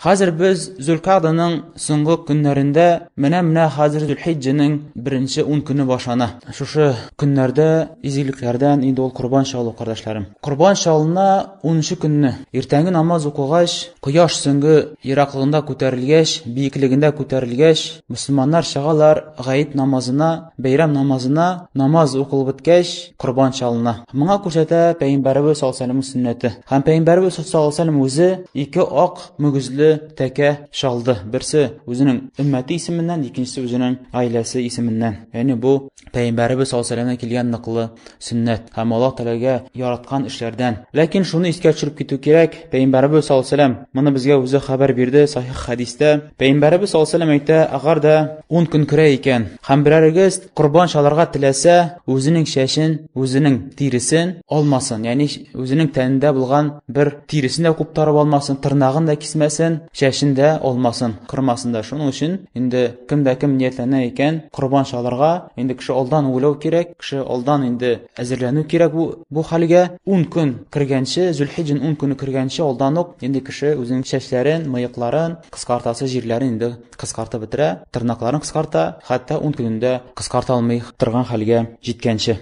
Хәзер без Зөлкаданың соңгы көннәрендә, менә-менә хәзер Зөлхиҗҗәнең беренче 10 көне башлана. Шушы көннәрдә изгелекләрдән инде ул корбан чалу, кардәшләрем. Корбан чалына 10 көнне. Иртәнге намаз укыгач, кояш соңгы ераклыгында күтәрелгәч, биеклегендә күтәрелгәч, мөселманнар чыгалар гаеп намазына, бәйрәм намазына, намаз укылып беткәч, корбан чалына. Моңа күрсәтә Пәйгамбәребез саллаллаһу алейһи сөннәте. Һәм Пәйгамбәребез саллаллаһу алейһи үзе ике ак мөгезле тәкә чалды. Берсе үзенең өммәте исеменнән, икенчесе үзенең гаиләсе исеменнән. Ягъни бу Пәйгамбәребез саллаллаһу алейһи килгән ныклы сөннәт һәм Аллаһ Тәгаләгә яраткан эшләрдән. Ләкин шуны искә төшереп китү кирәк, Пәйгамбәребез саллаллаһу алейһи моны безгә үзе хәбәр бирде сахих хәдистә. Пәйгамбәребез саллаллаһу алейһи әйтә, әгәр дә 10 көн керә икән, һәм берәрегез корбан чалырга теләсә, үзенең чәчен, үзенең тиресен алмасын, ягъни үзенең тәнендә булган бер тиресен дә куптарып алмасын, тырнагын да кисмәсен, чәчен дә алмасын, кырмасын да. Шуның өчен инде кем дә кем ниятләнә икән корбан чалырга, инде кеше алдан уйлау кирәк, кеше алдан инде әзерләнү кирәк бу бу хәлгә. 10 көн кергәнче, Зөлхиҗҗәнең 10 көне кергәнче алдан ук инде кеше үзенең чәчләрен, мыекларын, кыскартасы җирләрен инде кыскартып бетерә, тырнакларын кыскарта, хәтта 10 көнендә кыскарта алмый торган хәлгә җиткәнче.